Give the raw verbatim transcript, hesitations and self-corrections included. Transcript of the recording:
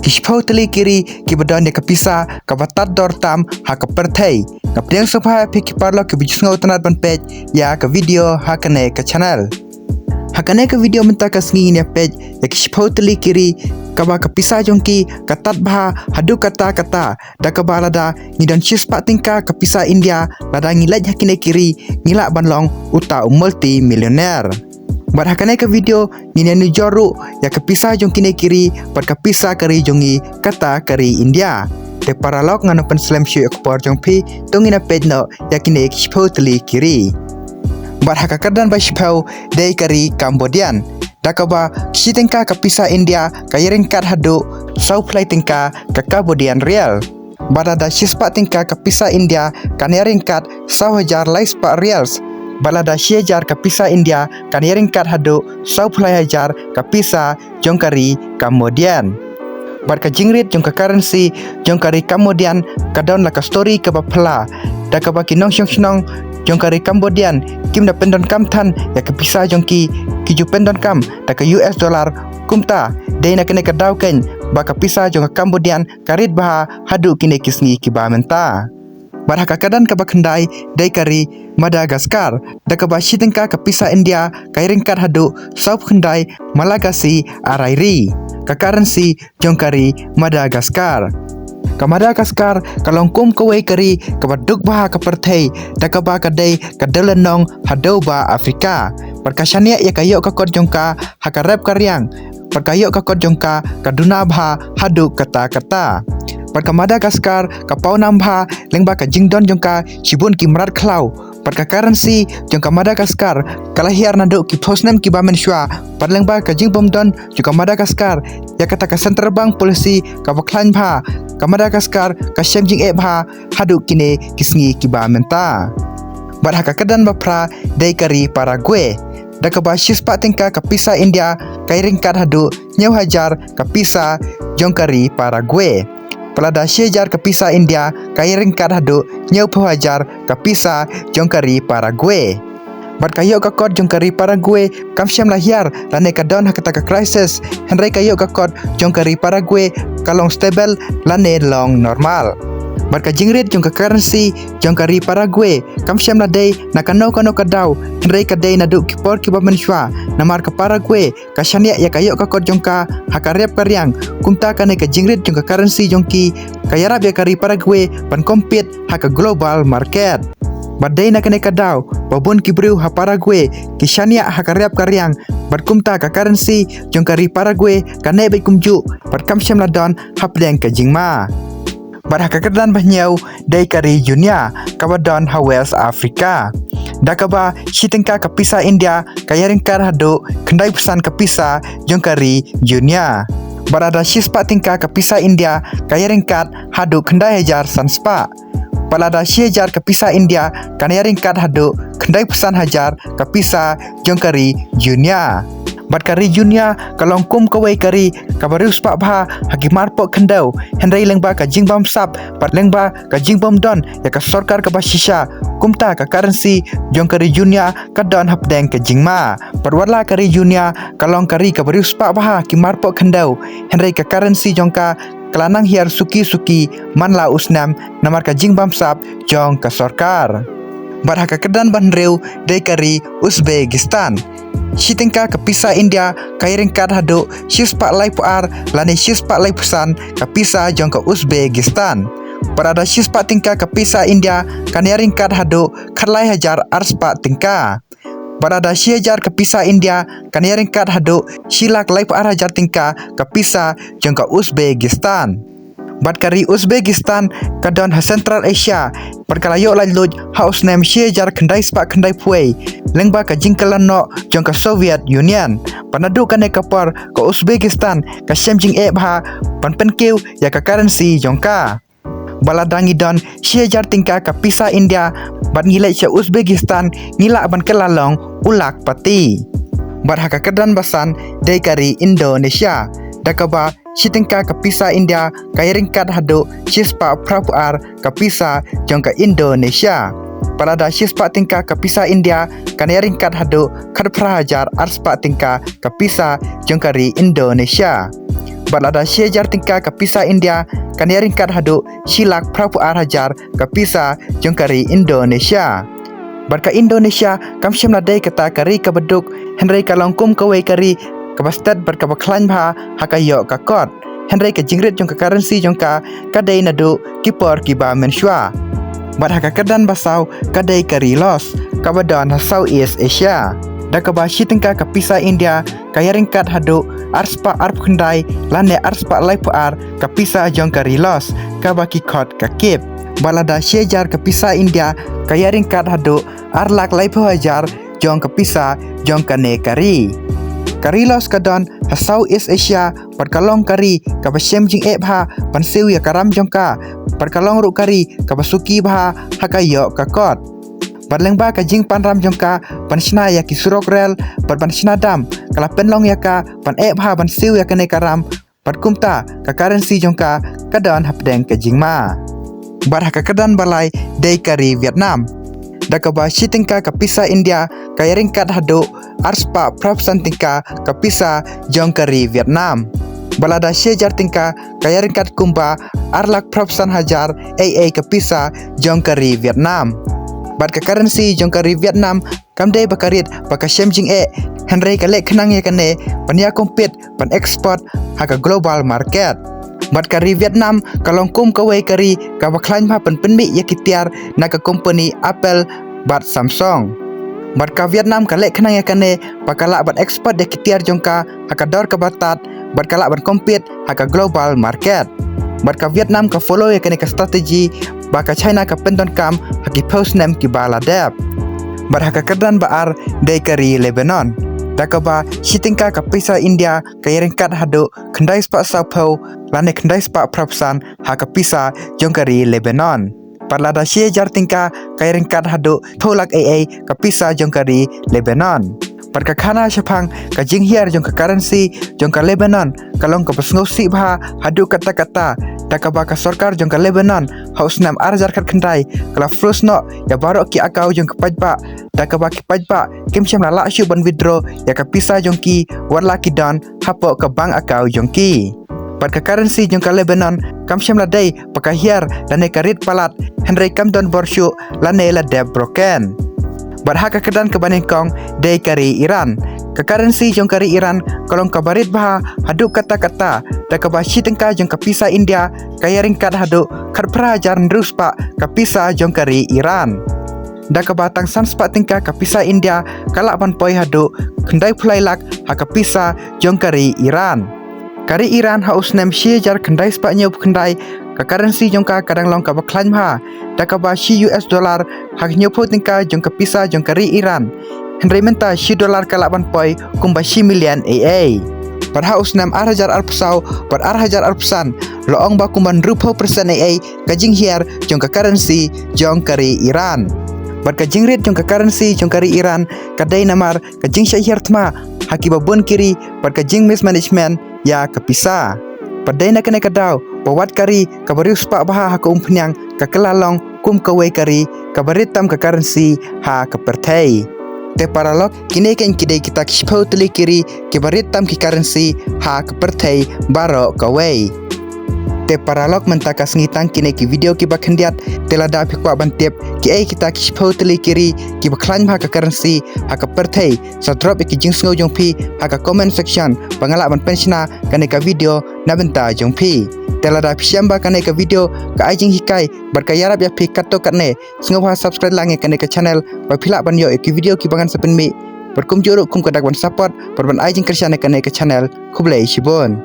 Ki shiphew tylli ki ri kiba don ïa ka pisa kaba tad dor tam ha ka pyrthei. Nga pdiang sngewbha ïa phi ki paralok kiba ju sngewtynnat ban peit ïa ka video ha kane ka channel. Ha kane ka video mynta ka sngi ngin ïa peit ïa ki shiphew tylli ki ri kaba ka pisa jong ki ka tad bha haduh katta katta, da kaba lada ngi don shispah tyngka ka pisa India, lada ngi leit ha kine ki ri, ngi lah ban long uta u multi-millionaire. Bad ha kane ka video ngin ïa nujor ruh ïa ka pisa jong kine ki ri bad ka pisa ka ri jong ngi kata ka ri India. Te paralok, ngam pynslem shuh ïa ka por jong phi, to ngin ïa peit noh ïa kine ki shiphew tylli ki ri. Bad ha ka kyrdan ba shiphew dei ka ri Cambodian. Da kaba shi tyngka ka pisa India ka ïaryngkat haduh saw phew lai tyngka ka Cambodian rial. Bad lada shispah tyngka ka pisa India kan ïaryngkat saw hajar lai spah rials. Bad lada shi hajar ka pisa India kan ïaryngkat haduh saw phew lai hajar ka pisa jong ka ri Cambodian. Bad ka jingrit jong ka currency jong ka ri Cambodian ka don la ka story kaba phylla. Da kaba ki nongshong shnong jong ka ri Cambodian kim da pyndonkam than ïa ka pisa jong ki, ki ju pyndonkam da ka U S dollar. Kumta dei na kane ka daw keiñ ba ka pisa jong ka Cambodian ka rit bha haduh kine ki sngi kiba mynta. Bad ha ka kyrdan kaba khyndai dei ka ri Madagascar, da kaba shi tyngka ka pisa India ka ïaryngkat haduh saw phew khyndai Malagasy arai ri, ka currency jong ka ri Madagascar. Ka Madagascar ka long kum kawei ka ri kaba duk bha ha ka pyrthei, da kaba ka dei ka dewlynnong haduh ba Africa. Bad ka shaniah ïa ka ïoh ka kot jong ka ha ka rep ka riang. Bad ka ïoh ka kot jong ka ka duna bha haduh katta katta. Bad ka Madagascar ka pawnam bha lyngba ka jingdon jong ka shibun ki mrad khlaw. Bad ka currency jong ka Madagascar ka la hiar naduh ki phew snem kiba mynshuwa. Bad lyngba ka jingbymdon jong ka Madagascar ïa kata ka central bank policy kaba khlaiñ bha, ka Madagascar ka shem jingeh bha haduh kine ki sngi kiba mynta. Bad ha ka kyrdan ba phra dei ka ri Paraguay, da kaba shispah tyngka ka pisa India ka ïaryngkat haduh hynñiew hajar ka pisa jong ka ri Paraguay. Bad lada shi hajar ka pisa India ka ïaryngkat haduh hynñiew phew hajar ka pisa jong ka ri Paraguay. Bad ka ïoh ka kot jong ka ri Paraguay kam shym la hiar lane ka don ha kata ka crisis, hynrei ka ïoh ka kot jong ka ri Paraguay ka long stable lane long normal. Bad ka jingrit jong ka currency jong ka ri Paraguay kam shym la dei na kano kano ka daw, hynrei ka dei naduh ki por kiba mynshuwa, namar ka Paraguay ka shaniah ïa ka ïoh ka kot jong ka ha ka rep ka riang. Kumta kane ka jingrit jong ka currency jong ki ka ïarap ïa ka ri Paraguay ban compete ha ka global market. Bad dei na kane ka daw ba bun ki briew ha Paraguay ki shaniah ha ka rep ka riang, bad kumta ka currency jong ka ri Paraguay ka neh beit kumjuh, bad kam shym la don hapdeng ka jingma. Bad ha ka kyrdan ba hynñiew dei ka ri Guinea kaba don ha West Africa, da kaba shi tyngka ka pisa India ka ïaryngkat haduh khyndai phew san ka pisa jong ka ri Guinea. Bad lada shispah tyngka ka pisa India ka ïaryngkat haduh khyndai hajar san spah. Bad lada shi hajar ka pisa India kan ïaryngkat haduh khyndai phew san hajar ka pisa jong ka ri Guinea. Bad ka ri Guinea ka long kum kawei ka ri kaba riewspah bha ha ki marpoh khyndew, hynrei lyngba ka jingbamsap bad lyngba ka jingbymdon ïa ka sorkar kaba shisha, kumta ka currency jong ka ri Guinea ka don hapdeng ka jingma. Bad watla ka ri Guinea ka long ka ri kaba riewspah bha ha ki marpoh khyndew, hynrei ka currency jong ka ka la nang hiar suki suki man la u snem namar ka jingbamsap jong ka sorkar. Bad ha ka kyrdan ba hynriew dei ka ri Uzbekistan. Shi tyngka ka pisa India ka ïaryngkat haduh shispah laiphew ar lane shispah laiphew san ka pisa jong ka Uzbekistan. Bad lada shispah tyngka ka pisa India kan ïaryngkat haduh khatlai hajar arspah tyngka. Bad lada shi hajar ka pisa India kan ïaryngkat haduh shi lak laiphew ar hajar tyngka ka pisa jong ka Uzbekistan. Bad ka ri Uzbekistan ka don ha Central Asia, bad ka la ïoh laitluid ha u snem shi hajar khyndai spah khyndai phew wei lyngba ka jingkylla noh jong ka Soviet Union. Bad naduh kane ka por ka Uzbekistan ka shem jingeh bha ban pynkiew ïa ka currency jong ka. Bad lada ngi don shi hajar tyngka ka pisa India bad ngi leit sha Uzbekistan, ngi lah ban kylla long u lakpati. Bad ha ka kyrdan ba san dei ka ri Indonesia, da kaba shi tyngka ka pisa India ka ïaryngkat haduh shispah phra phew ar ka pisa jong ka Indonesia. Bad lada shispah tyngka ka pisa India kan ïaryngkat haduh khatphra hajar arspah tyngka ka pisa jong ka ri Indonesia. Bad lada shi hajar tyngka ka pisa India, kan ïaryngkat haduh shi lak phra phew ar hajar ka pisa jong ka ri Indonesia. Bad ka Indonesia kam shym la dei kata ka ri kaba duk, hynrei ka long kum kawei ka ri kaba stet bad kaba khlaiñ bha ha ka ïoh ka kot. Hynrei ka jingrit jong ka currency jong ka ka dei naduh ki por kiba mynshuwa. Bad ha ka kyrdan ba saw ka dei ka ri Laos, kaba don ha Southeast Asia. Da kaba shi tyngka ka pisa India ka ïaryngkat haduh ar spah ar phew khyndai lane ar spah lai phew ar ka pisa jong ka ri Laos, kaba ki khot ka kyat. Bad lada shi hajar ka pisa India ka ïaryngkat haduh ar lak lai phew hajar jong ka pisa jong kane ka ri. Ka ri Laos ka don ha Southeast Asia, bad ka long ka ri kaba shem jingeh bha ban siew ïa ka ram jong ka, bad ka long ruh ka ri kaba suki bha ha ka ïoh ka kot. Bad lyngba ka jingpanram jong ka ban shna ïa ki surok rel bad ban shna dam, ka la pynlong ïa ka ban eh bha ban siew ïa kane ka ram, bad kumta ka currency jong ka ka don hapdeng ka jingma. Bad ha ka kyrdan ba lai dei ka ri Vietnam. Da kaba shi tyngka ka pisa India ka ïaryngkat haduh ar spah phra phew san tyngka ka pisa jong ka ri Vietnam. Bad lada shi hajar tyngka ka ïaryngkat kumba ar lak phra phew san hajar ei ei ka pisa jong ka ri Vietnam. Bad ka currency jong ka ri Vietnam kam dei ba ka rit ba ka shem jingeh, hynrei ka leh khnang ïa kane ban ïa compete ban export ha ka global market. Bad ka ri Vietnam ka long kum kawei ka ri kaba khlaiñ bha pynpynmih ïa ki tiar na ka company Apple bad Samsung. Bad ka Vietnam ka leh khnang ïa kane ba ka lah ban export ïa ki tiar jong ka ha ka dor kaba tad, bad ka lah ban compete ha ka global market. Bad ka Vietnam ka follow ïa kane ka strategy ba ka China ka pyndonkam ha ki phew snem kiba la dep. Bad ha ka kyrdan ba ar dei ka ri Lebanon. Da kaba shi tyngka ka pisa India ka ïaryngkat haduh khyndai spah saw phew lane khyndai spah phra phew san ha ka pisa jong ka ri Lebanon. Bad lada shi hajar tyngka ka ïaryngkat haduh phew lak ei ei ka pisa jong ka ri Lebanon. Bad ka khana shaphang ka jinghiar jong ka currency jong ka Lebanon ka long kaba sngewsih bha haduh katta katta, da kaba ka sorkar jong ka Lebanon ha u snem ar hajar khatkhyndai ka la froze noh ïa baroh ki account jong ki paidbah, da kaba ki paidbah kim shym la lah shuh ban withdraw ïa ka pisa jong ki wat la ki don hapoh ka bank account jong ki. Bad ka currency jong ka Lebanon kam shym la dei ba ka hiar lane ka rit palat, hynrei kam don bor shuh lane la dep broken. Bad ha ka kyrdan kaba nyngkong dei ka ri Iran. Ka currency jong ka ri Iran ka long kaba rit bha haduh katta katta, da kaba shi tyngka jong ka pisa India ka ïaryngkat haduh khatphra hajar hynriew spah ka pisa jong ka ri Iran. Da kaba tang san spah tyngka ka pisa India ka lah ban poi haduh khyndai phew lai lak ha ka pisa jong ka ri Iran. Ka ri Iran ha u snem shi hajar khyndai spah hynñiew phew khyndai ka currency jong ka ka dang long kaba khlaiñ bha, da kaba shi U S dollar ha ka hynñiew phew tyngka jong ka pisa jong ka ri Iran. Hynrei mynta shi dollar ka lah ban poi kumba shi million ei ei. Bad ha u snem ar hajar arphew saw bad ar hajar arphew san la ong ba kumba hynriew phew percent ei ei ka jinghiar jong ka currency jong ka ri Iran. Bad ka jingrit jong ka currency jong ka ri Iran ka dei namar ka jingshah hiar thma ha kiba bun ki ri bad ka jing mismanagement ïa ka pisa. Bad dei na kane ka daw ba wat ka ri kaba riewspah bha ha ka umphniang ka kylla long kum kawei ka ri kaba rit tam ka currency ha ka pyrthei. Te paralok, kine kein ki dei kita ki shiphew tylli ki ri kiba rit tam ki currency ha ka pyrthei baroh kawei. Te paralok, mynta ka sngi tang kine ki video kiba khyndiat, te lada phi kwah ban tip kiei kita ki shiphew tylli ki ri kiba khlaiñ bha ka currency ha ka pyrthei, sa drop ïa ki jingsngew jong phi ha ka comment section ba nga lah ban pynshna kane ka video na bynta jong phi. Te lada phi shem ba kane ka video ka ai jinghikai bad ka ïarap ïa phi katto katne, sngewbha subscribe lang ïa kane ka channel ba phi lah ban ïoh ïa ki video kiba ngan sa pynmih. Bad kumjuh ruh kum ka dak ban support bad ban ai jingkyrshan ïa kane ka channel. Khublei shibun.